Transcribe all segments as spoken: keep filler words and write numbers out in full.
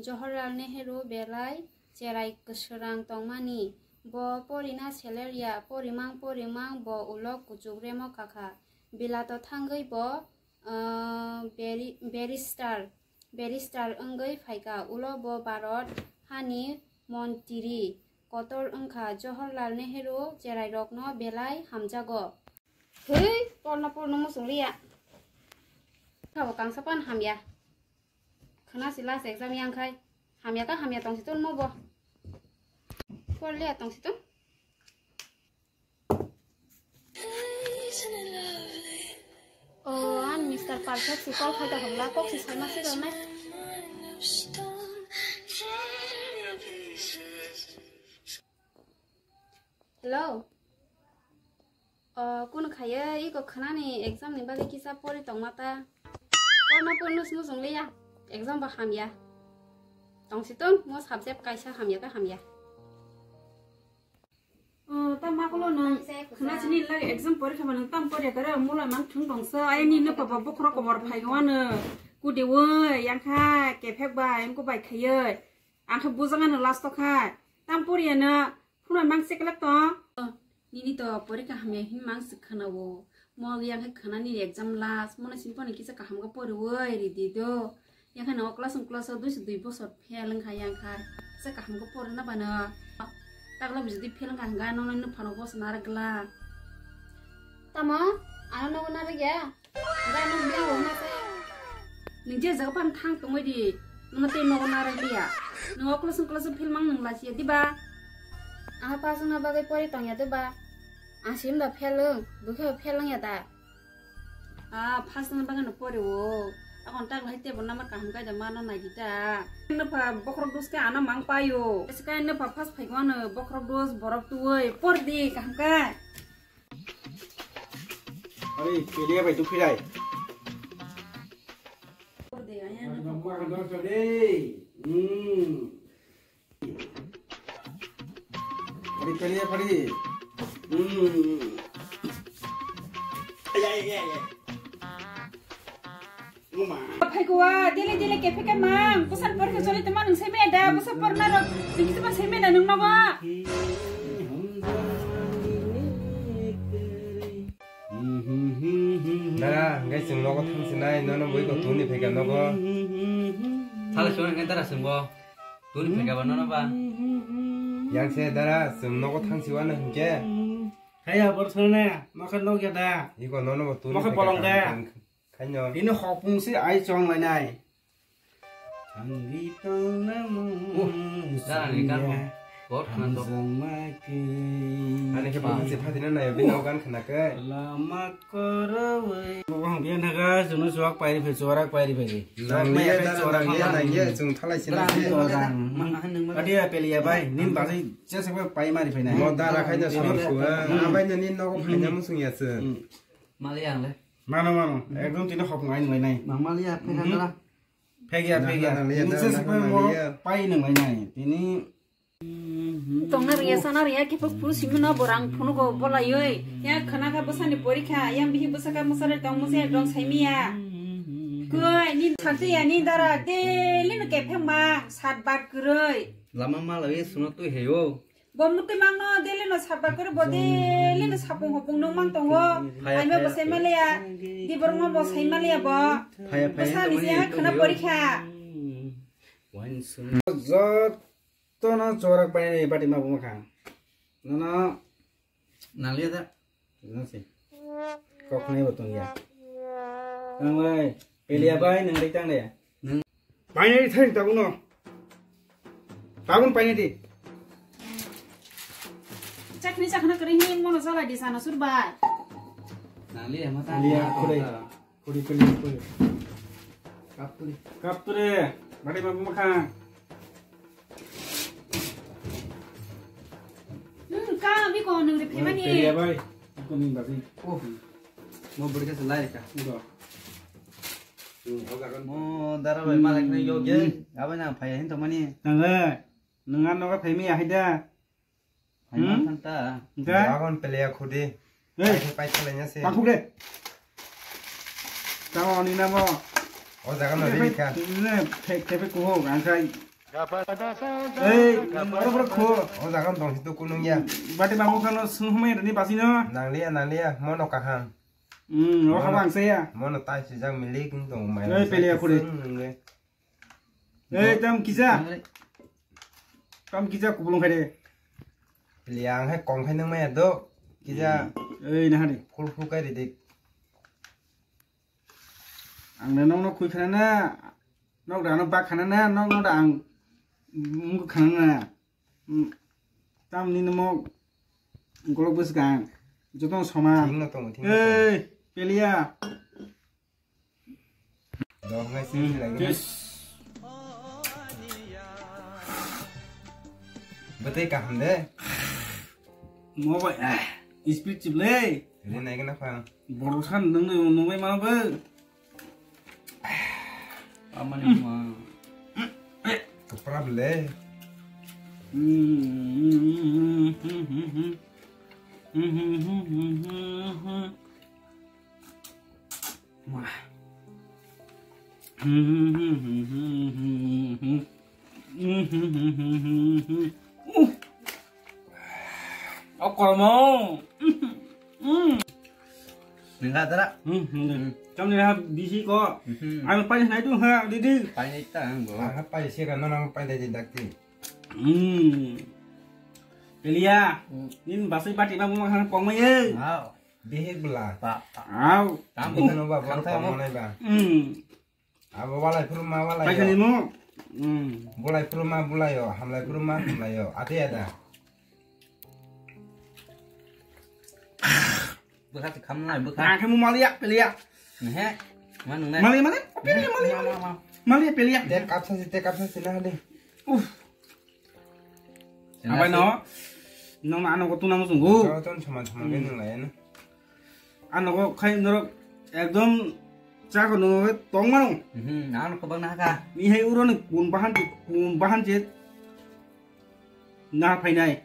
Jawaharlal Nehru belai cherai kwswrang tongmani. Bo porina selerya, porimang porimang bo ulo kuchuk remo kakha. Bilato thangwi bo, ah, beri-, barrister, barrister wngwi phaikha. Ulo bo Bharat hani montri kotor wngkha. Jawaharlal Nehru cherairokno belai hamjago. Hei, porno porno muchung liya. Khabo kangsa pan hamya. Khana si last exam yang khai. Hamya ka hamya tong si tun mo bo. Por liya tong si tun. Oh, an Mister Perfect si call khai ta hongla, kok si sai ma si rona. Hello. Oh, kunu khaiye iko khanani exam ni bagwi kisa pori tongma ta. Porno porno smu sung liya. Exam ba hamya. Tong si tun mo subject kaisa hamya ka hamya. Oh, ta ma kulo nang khana chini lagi exam porikha ba nang tam porya kare mula mang thung tongsa ai ni no papa bokhro kobor phai wano. Kudi woi yang kha kephek bai ang ko bai khaiye. Ang kha bujang ano last to kha. Tam porya na phuna mang sekelak to. Nini to porikha hamya hin mang sik khana wo. Mo yang kha khana ni exam last mo na sin poni kisa kaham ga pori woi ridi do. Yang kha no class class o dui dui bosor fail wng kha yang kha. Sa kaham khe porna bana. Takla bujudi fail wng kha hwnga nono nung phano bosa narwk glak. Tamo? Ano nogo narwk ya? Hwnga ano biang rok na se. Nung je jaga pan thang tongoi di. Nono tei nogo narwk liya. Nung o class class o fail mang nung lachiya diba? Ang pass wngna bagwi pori tongya diba? Ang sim da fail wng, bwkhe fail wngya da? Ah, first ni bagano pori o. Akon tak lai tebo number kaham kai da mano nai di ta. No pa bokhorok dos ke ano mang payo. Eska no pa first phai ko ano bokhorok dos borok tuoi por di kaham kai. Ari, piliya bai tu phirai. Por di aya no pa. Hmm. Pari, pari, pari. Hmm. Ay, ay, ay, ay. Uma. Phai kuwa, dili, dili, kephek ke mang. Busan por ke choli tuma nung seme da, busan por na ro, nung seme da nung nogo. Dara, hingke chwng nogo thang sinai, nono bui ko tuni phai ka nogo. Thala chwng hingke dara chwng bo. Tuni phai ka ba nono ba. Yang se dara, chwng nogo thang siwano hingke. Haya, bor sene, nokha nokya da. Iko nono bo tuni nokha phai ka bolong da. Khaino. Ini hopung si ai chong lai nai. Thangwi tongna mung. Uh, dara ni kan bo. Bor khana to. Ani khe bwkhak se phatina nayo, bini o gan khana khe. Lama koroi. Bo hang dia naga, juno chuak pairi phe, chuarak pairi phe. Nang liya, dara nang liya, nang liya, chung thalai sina. Adia peliya bai, nin basi jesa bai pai mari phe na. Mo dara khai na sama khua. Abai na nin nogo phaina musung ya se. Mali ang le. Mano, mano. Ekdom tini hopung aini lai nai. Mang mali ya, phe ka dara. Phegya, phegya. Nini se sipai mo pai nang lai nai. Tini. Tongna riya, sana riya, khe phuk phuru simi no borang phunu go bolai oi. Ya khana kha bwsani porikha, yang bihi bwsaka mwsari tong mwsari dong saimiya. Koi, ni sakti ya, ni dara, daily no kepheng ma, sat bat kwrwi. Lama ma lai suno twi heyo. Bo mwtwi mangno daily no sat bat kwrwi, bo daily no sapung hopung no mang tongo. Phaya, aime phaya. Bo sai maliya, di borok no bo sai maliya bo. Phaya, phaya, bwsani tongmani je ha khana tongyo. Porikha. Jotono chorak bai bati ma buma kha. Nono. Nanglia da. Nasi. Koknai bo tongya. Nang bai, pelia bai nang ri tang de. Nang. Bai nai thai tabung no. Tabung pai nai di. Chakni chakna kari hin mono chala di sana sur bai. Nanglia ma ta. Lia kure. Kuri kuri kuri. Kapturi. Kapturi. Bari babu makhang. Hmm, ka biko nung ri phemani. Kaya bai. Aku ning basi. Oh. Mo beri ka selai ka. Udah. Hmm, oga kan. Mo dara bai malak na yo ge. Aba na phaya hin to mani. Tangga. Nungan noga phemi ahida. Hai ma thanta. Hingke? Dragon peleya khudi. Hei. Paithak paithak laina se. Takhuk de. Tamo ni namo. O jaga no ri kha. Thek thek ko ho gang khai. Ei, oro bro ko. O jaga no dong si to kunung ya. Bati babu kano sung humai ni basi no. Nang liya, nang liya, mono kaham. Hmm, o habang se ya. Mono tai si jang milik dong mai. Ei, pele ya kuri. Ei, tam kisa. Tam kisa kubulung khai de. Pele ya ang hai kong khai nang maya do. Kisa. Ei, na hari. Full full kai de. Ang na nokno khui khana na, nok da no bak khana na, nok no da ang mung khana na. Tam ni no mo golok bwswk ang joto no soma. Thing no tongo, thing no tongo. Ei, pele ya. Dok ngai sini lagi. Yes. Betai kaham de. Mo bai, eh, speed chip le. Ini naik na phang. Borok san nung nung bai ma ba. Amani ma. Kepra bele. Wah. Okolmo. Nengka tara. Hmm, hmm. Chom ni ha bisi ko. Hmm. Ang pai nai tu ha, didi. Pai nai ta ang bo. Ah, pai se ka nana pai dai dakti. Hmm. Pelia. Hmm. Nin basai bati ma buma khana pong mai ye. Wow. Bihik bela. Pa, pa. Au. Tam. Bihik no ba bor pong nai ba. Hmm. Abo walai phuru ma walai. Paisani yo. Mo. Hmm. Bulai phuru ma bulai yo, hamlai phuru ma hamlai yo. Ate ada. Bwkha se khamnai bwkha. Ang khe mo maliya, peliya. He. Ma nung nai. Maliya, maliya. Peliya, maliya, maliya. Maliya, peliya. Te kapsa si, te kapsa si na hali. Uff. Abai no. Nong ano ko tunang sunggu. Ton saman saman ke nung lai na. Ano ko khai norok ekdom cha ko no tong mano. Mhm, ano ko bang na ka. Mi hai uro ni kun bahan, kun bahan je. Na phainai.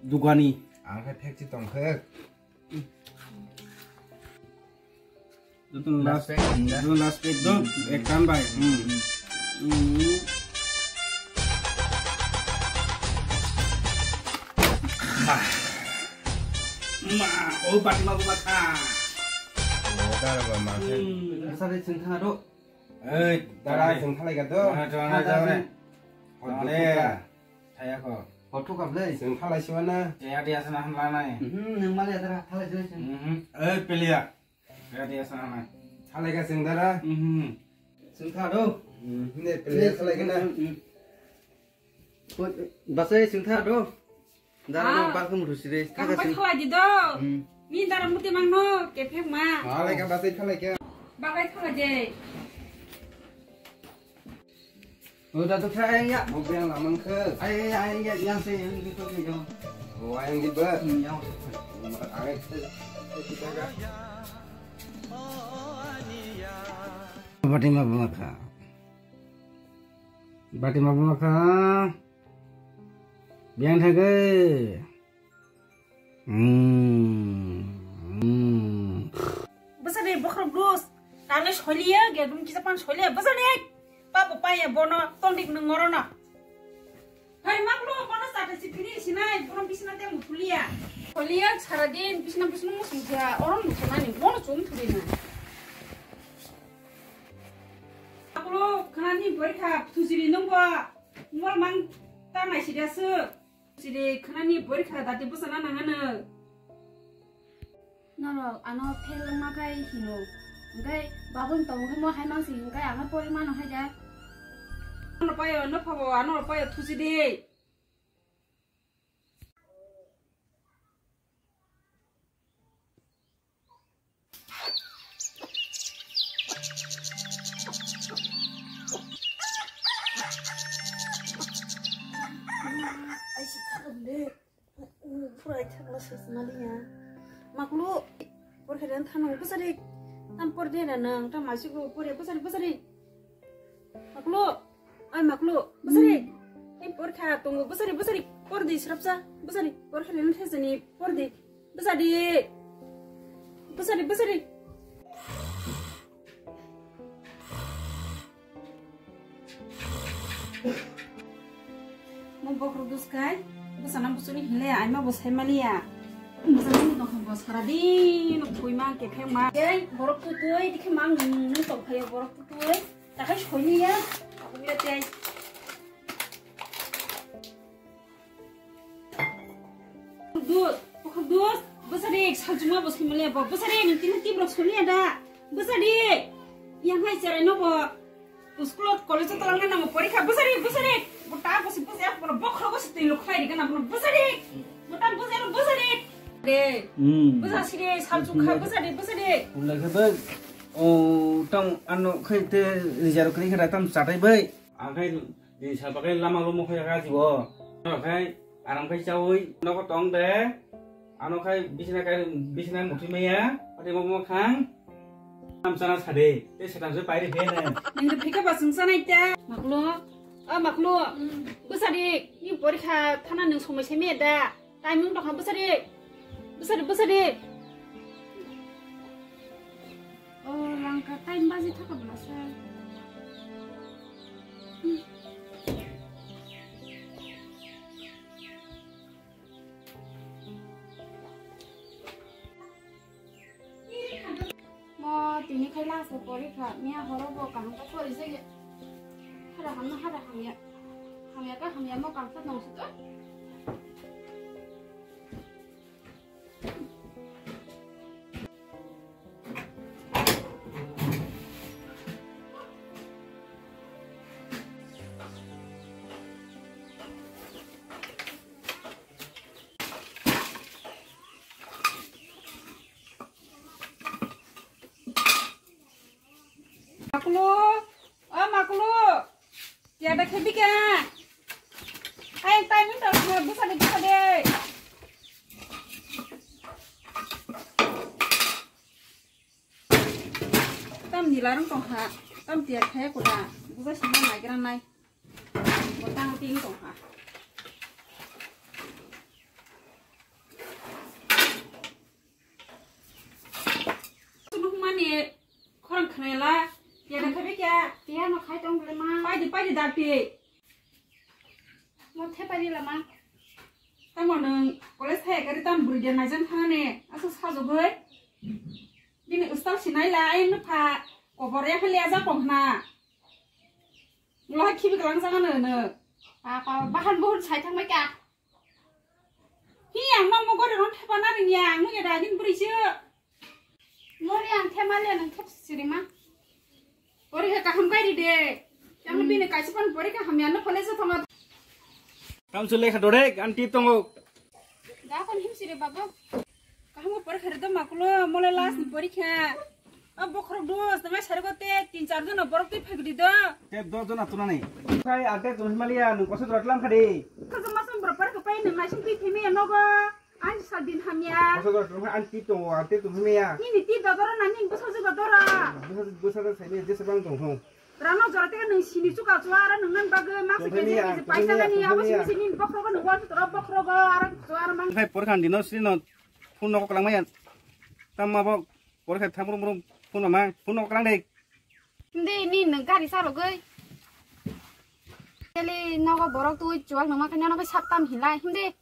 Dugani. Ang khai phek chi tong khe. Joto last, last pack, joto last pack do, hmm, ekkan bai. Hmm. Hmm. Ma, o bati ma buma kha. O dara ba ma khe. Hmm. Sari sing tha do. Ei, dara sing tha lai ga do. Mana jana jana. Hotu ka. Thaya ko. Hotu ka ble. Sing tha lai siwa na. Jaya dia sana hamla nai. Hmm, nang mali dara tha lai siwa. Hmm. Ei, pelia. Ready asa na. Thalai ka sing dara. Mhm. Sing tha do. Hmm, ne pele thalai ka na. Hmm, hmm. Basai sing tha do. Dara no bar kum rusi re. Kang bai thalai di do. Hmm. Ni dara muti mang no ke phek ma. Thalai ka basai thalai ka. Bagai thalai je. O da to kha ayang ya. Mo beng la mang khe. Ay, ay, ay, ya, yang se, yang di to ke yo. O ayang di ba. Hmm, yang. Mo ta ayang se, se kita ga. Bati ma buma kha. Bati ma buma kha. Biang tha ge. Hmm. Hmm. Bwsani bokhorok blues. Tale soliya, ge dum kisa pan soliya. Bwsani. Papa paya bono, tondik nung ngorono. Hai maklo, bono sata si pini sinai, bono bisina te muthulia. Soliya, saradin, bisina, bisina musung kya, oron musunani, bono chum thurina. Maklo, khanani boy kha, thusiri nungbo, mol mang tanai sidasu. Siri khanani boy kha dati bwsana nangano. Norok ano phel wngma khai hino. Hwnkhe babun tongo khe mo hai mangsi hwnkhe ang pori mano hai da. Ano payo, no phabo, ano payo thusi de. Ai si thakam de. Pura ai thakla se mali ya. Maklu. Por khe den thano bwsari. Tam por de na nang tam masi ko por ya bwsari bwsari. Maklu. Ai maklu, bwsari. Ei porkha tongo, bwsari, bwsari. Por di srapsa, bwsari. Porkha ni thesani, por di. Bwsari. Bwsari, bwsari. Mo bokhorok dus kai, bwsana buchuni hinle aima bo sai maliya. Bwsani tongkha bo saradin thwima kephengma. Ei borok tutui dikhe mang nung tongphaio borok tutui. Takhai soiniya, abule tei. Bokhorok dus, bokhorok dus, bwsadi salchuma bo sai maliya bo, bwsadi nung tini tibro soiniya da, bwsadi. Yang hai cherai no bo. School, college o tolangna nango porikha, bwsari, bwsari. Bo ta bosi bwsari, bono bokhorogo se twi lukhlai rigana, bono bwsari. Bo ta bwsari, bwsari. De. Hmm. Bwsa siri, salchukha, bwsari, bwsari. Ulai khe bai, o, tang ano khai te rijaro kri khe tam chatai bai. Ang khai din sal bakai lama lomo khai ga jibo. Ano khai Aram khai chawi nogo tong de. Ano khai bisina kai, bisina muthwi maya. Ate mo mo khang. Tam sana sade. Te setam se pairi phene. Ningde phika ba sung sanai ta. Maklo. A maklo. Bwsadi. Ni porikha thana nung somai se me da. Time nung tokha bwsadi. Bwsadi, bwsadi. O langka time baji thaka bwlasa. Mo tini khai last porikha, miya horo bo kaham khe pori jagya. Hara hamna hara hamya. Hamya ka hamya mo kaham khe nong sito. Makulu, o Makulu, tiada khebi ka? Hai, tai minta bwsadi, bwsadi. Tam nila rong tong ha, tam tiada khe kuda, buka sima naigra nai. Botang ting tong ha. Sunu mani. Khorang khnela, ya da khabe kya? Tiya no khai tong le ma. Paidi, paidi da pi. Mo the paidi la ma. Tamo nung college thaya kari tam buri dia naijan thana ne. Aso sajogoi. Bini ustal sinai la, ai no pha. Kobor ya khali aja pong na. Mula khibi kalang jaga no no. Pa, pa, bahan buhun sai thang mai kya? Hi, ang no mo gori ron thepa na ring ya, ang no ya da din buri se. Mori ang thema le nang thep sirima. Porikha kaham kai ri de. Yang bini kaisa pan porikha hamya no phone se thongo. Kam chule kha dore, anti tongo. Da kon him sire baba. Kaham ko porikha re do makulo, mole last ni porikha. A bokhorok dos, nang sari ko te tin char jon borok twi phagdi do. Te dos jon atuna ni. Kai ate tun himaliya, nung kosa dora tlam khadi. Kaja masam borok porikha pai nang naising twi thimi ya nogo. Ani sal din hamya. Bwsa jora tongkha ani tip tongo, ang tip tongkha maya. Nini tip dodoro na ning bwsa juga dora. Bwsa, bwsa da saimaya jesa bang tongkha. Rano jora teka nung sini chuka chua ara nung nan bagwi masa tongkha keje maya, keje paisa tongkha maya, nani tongkha abo sini maya. Sini bokhrogo nung wal toro bokhrogo ara chua ara mang. Khai porkha dino sini no phone no koklang maya. Tam abo porkha tham rum rum phone no ma phone no koklang dei. Hindi ni nung gari sa rogoi. Kali nogo borok tui chuak nung ma kanya nogo sap tam hilai hindi.